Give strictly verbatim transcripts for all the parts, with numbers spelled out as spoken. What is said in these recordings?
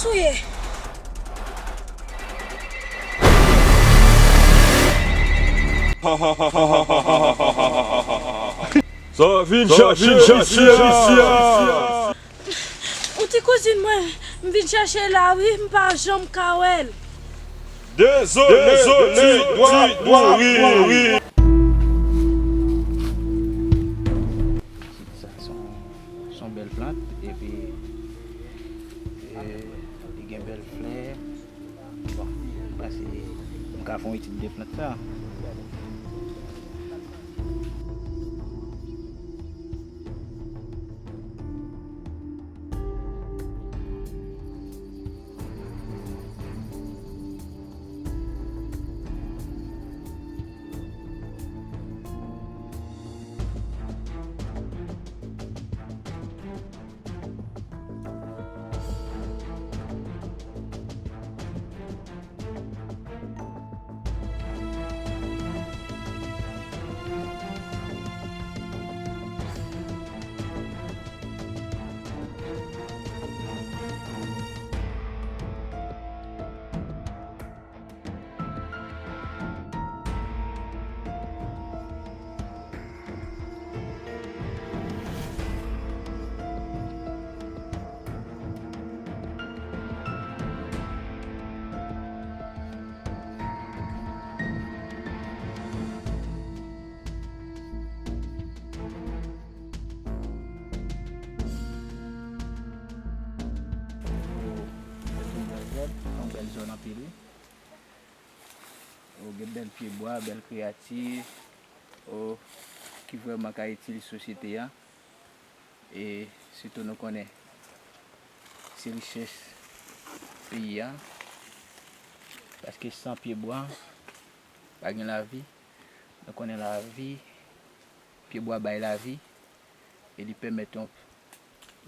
Touye. Sa w vin chache isi a? Yon ti kouzin mwen, m vin chache la wi, m pa janm ka wè l. Dezole, dezole, dwa mouri. Sa se yon, se yon bèl plant, epi, e, li gen bèl flè. Bon, m panse m ka fè yon etid de plant sa. Yon bèl zòn anpil wi. O, gen bèl pyebwa, bèl kreyati, o, ki vrèman ka itil sosyete a. E sitou nou konnen se richès peyi a. Paske san pyebwa, pa gen lavi. Nou konnen lavi, pyebwa bay lavi. E li pèmèt yon,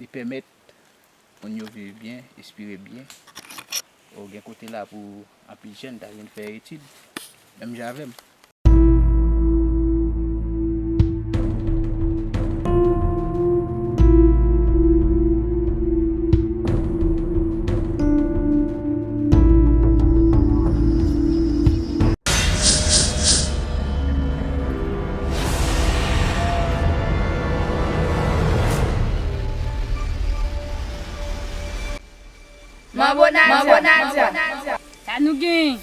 li pèmèt moun yo viv byen, espire byen. O, gen kote la pou anpil jèn ta vin fè etid, menm jan avè m. Manbo Nadia. Manbo Nadia. Sa nou genyen?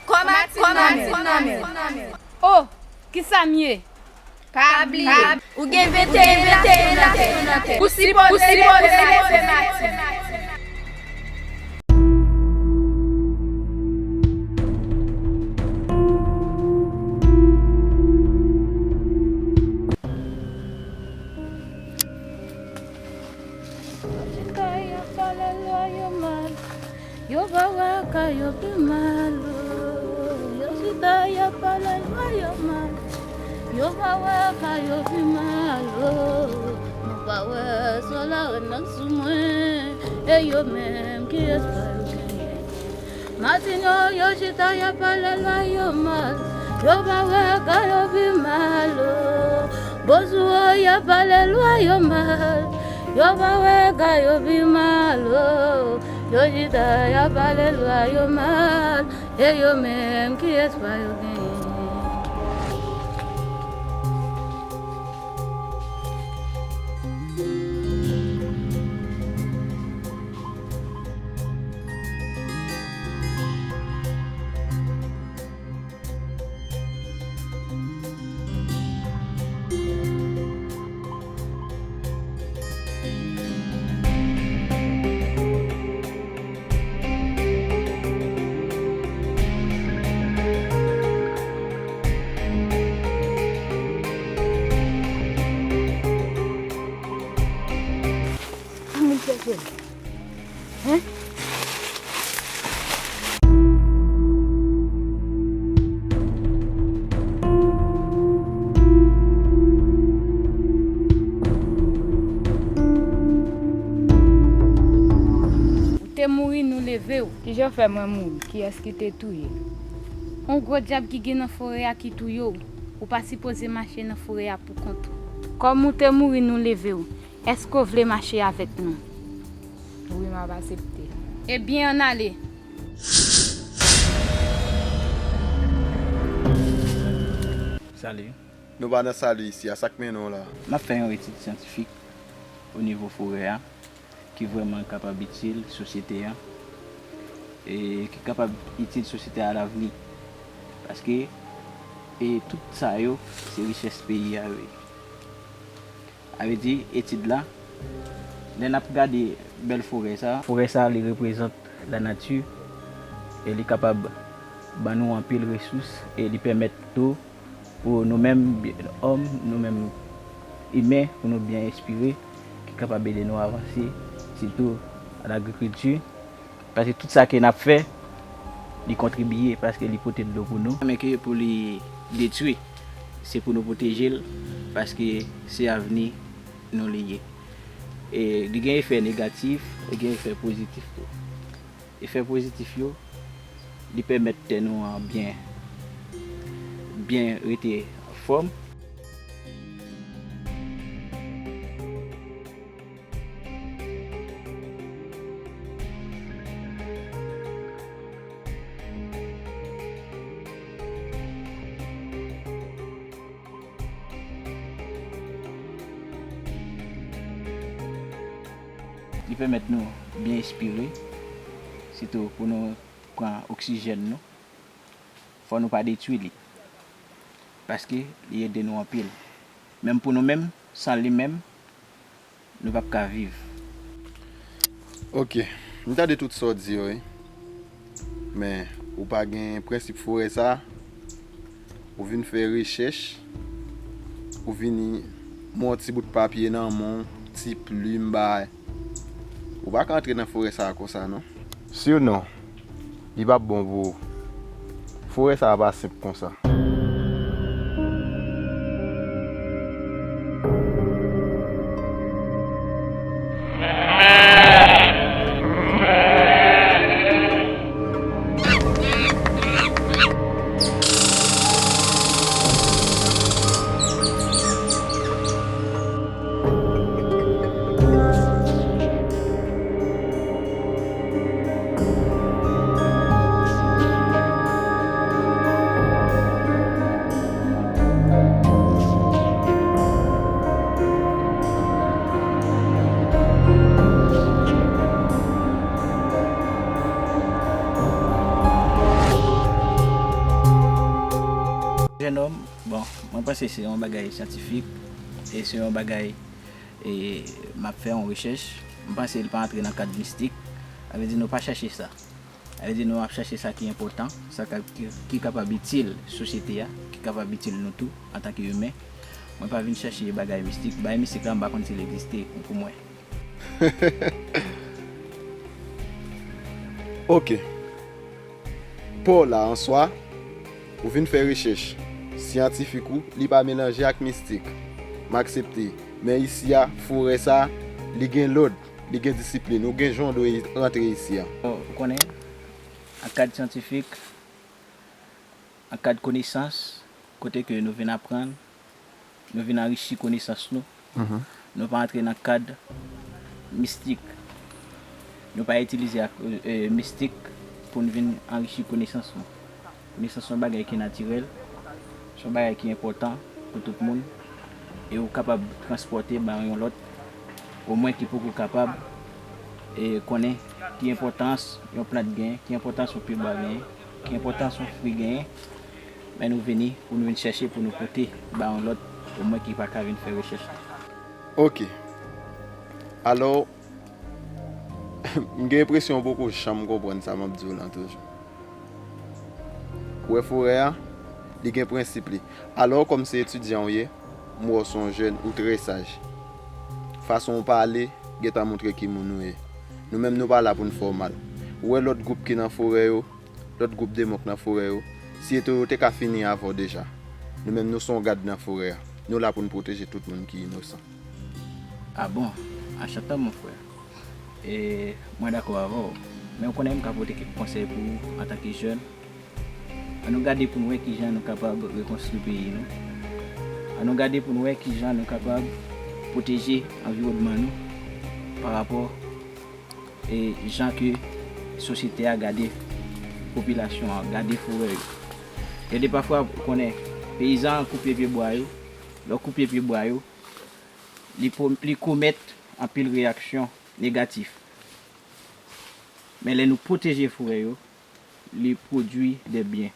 Kòman ti nonmen? O, kisa m ye? Pa bliye, ou gen venteyen an nan tèt. Ou sipoze leve maten. Yo chita, y ap pale lwa yo mal. Yo pa wè ka yo pi mal, o. Yo chita, y ap pale lwa yo mal. Yo pa wè ka yo pi mal, o. Nou pa wè sò larèn nan sou mwen. E yo menm, ki espwa yo genyen? Matinyo, yo chita, y ap pale lwa yo mal. Yo pa wè ka yo pi mal, o. Bozou, y ap pale lwa yo mal. Yo pa wè ka yo pi mal, o. Yo chita, y ap pale lwa yo mal. E yo menm, ki espwa yo genyen? Ann vin chèche l. Hen? Ou te mouri, nou leve w. Kijan w fè mwen mouri? Kiyès ki te touye m? On gwo dyab ki gen nan forè a ki touye w. Ou pa sipoze mache nan forè a poukont ou. Kòm ou te mouri, nou leve w. Èske w vle mache avèk nou? Wi, m ap aksepte. Ebyen, ann ale. Salut. Nou pa nan sali isi a, sa k mennen w la? M ap fè yon etid syantifik o nivo forè a ki vrèman kapab itil sosyete a e ki kapab itil sosyete a alavni. Paske e tout sa yo se richès peyi a yo ye. Sa vle di etid la, lè n ap gade bèl forè sa, forè sa li reprezant lanati e li kapab ban nou anpil resous e li pèmèt tou pou nou menm òm, nou menm imen, pou nou byen espire, ki kapab ede nou avanse, sitou an agrikilti. Paske tout sa ke n ap fè, li kontribiye, paske li pote dlo pou nou. Men ke pou li detwi, se pou nou pwoteje l, paske se avni nou li ye. E li gen efè negatif, li gen efè pozitif tou. Efè pozitif yo, li pèmèt tè nou an byen, byen rete anfòm. Li pèmèt nou byen espire, sitou pou nou pran oksijèn nou. Fò nou pa detwi li, paske li ede nou anpil. Menm pou nou menm, san li menm, nou p ap ka viv. Ok, m tande tout sa w di yo wi. Men, ou pa gen prensip forè sa, ou vin fè rechèch, ou vini, m wè yon ti bout papye nan men w, ti plim, bagay. Ou pa ka antre nan forè sa konsa non. Sinon, li p ap bon pou ou. Forè sa a pa senp konsa. Jennonm, bon, mwen panse se yon bagay syantifik e se yon bagay e m ap fè yon rechèch. M panse li pa antre nan kad mistik. Sa vle di nou pa chache sa. Sa vle di nou ap chache sa ki enpòtan, sa ka, ki, ki kapab itil sosyete a, ki kapab itil nou tou antanke imen. Mwen pa vin chache bagay mistik. Bagay mistik la, m pa konn si l egziste pou mwen. Ok. Pa w la an swa, ou vin fè rechèch syantifik ou, li pa melanje ak mistik. M aksepte. Men isi a, forè sa, li gen lòd, li gen disiplin. Ou gen jan w dwe rantre isi a. Ou konnen, an kad syantifik, an kad konesans, kote ke nou vin aprann, nou vin anrichi konesans nou. Nou pa antre nan kad mistik. Nou pa itilize ak, e, mistik pou n vin anrichi konesans nou. Konesans se yon bagay ki natirèl, se yon bagay ki enpòtan pou tout moun, e ou kapab transpòte ba yon lòt, omwen ki poko kapab, e konnen ki enpòtans yon plant genyen, ki enpòtans yon pyebwa genyen, ki enpòtans yon fwi genyen, men nou vini pou nou vin chèche pou nou pote ba yon lòt, omwen ki pa ka vin fè rechèch li. Ok. Alò, m gen enpresyon w poko janm konprann sa m ap di w lan toujou. Ou wè forè a, li gen prensip li. Alò, kòm se etidyan w ye, m wè w se yon jèn, ou trè saj. Fason w pale, gentan montre ki moun ou ye. Nou menm, nou pa la pou n fè w mal. Ou wè lòt gwoup ki nan forè yo, lòt gwoup demon k nan forè yo, si se te yo, yo te ka fini avè w deja. Nou menm, nou se yon gad nan forè a. Nou la pou n pwoteje tout moun ki inosan. A bon? Achata, mon frè. E, mwen dakò avè w. Men ou konnen m ka pote kèk konsèy pou ou antanke jèn. Ann nou gade pou n wè kijan nou kapab rekonstwi peyi nou. Ann nou gade pou n wè kijan nou kapab pwoteje anviwònman nou pa rapò e jan ke Sosyete a gade popilasyon an, gade forè yo. Gen de pafwa, ou konnen, peyizan an koupe pye bwa yo. Lè w koupe pye bwa yo, li, po- li komèt anpil reyaksyon negatif. Men lè nou pwoteje forè yo, li pwodui de byen.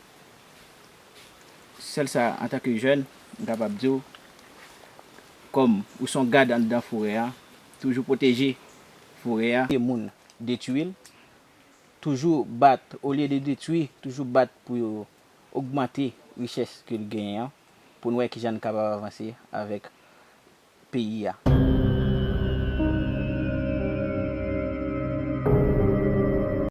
Sèl sa, antanke jèn, m kapab di w, kòm ou se yon gad anndan forè a, toujou pwoteje forè a. Moun detwi l, toujou bat, olye de detwi, toujou bat pou yo ogmante richès ke l genyen an, pou n wè kijan n kapab avanse avèk peyi a.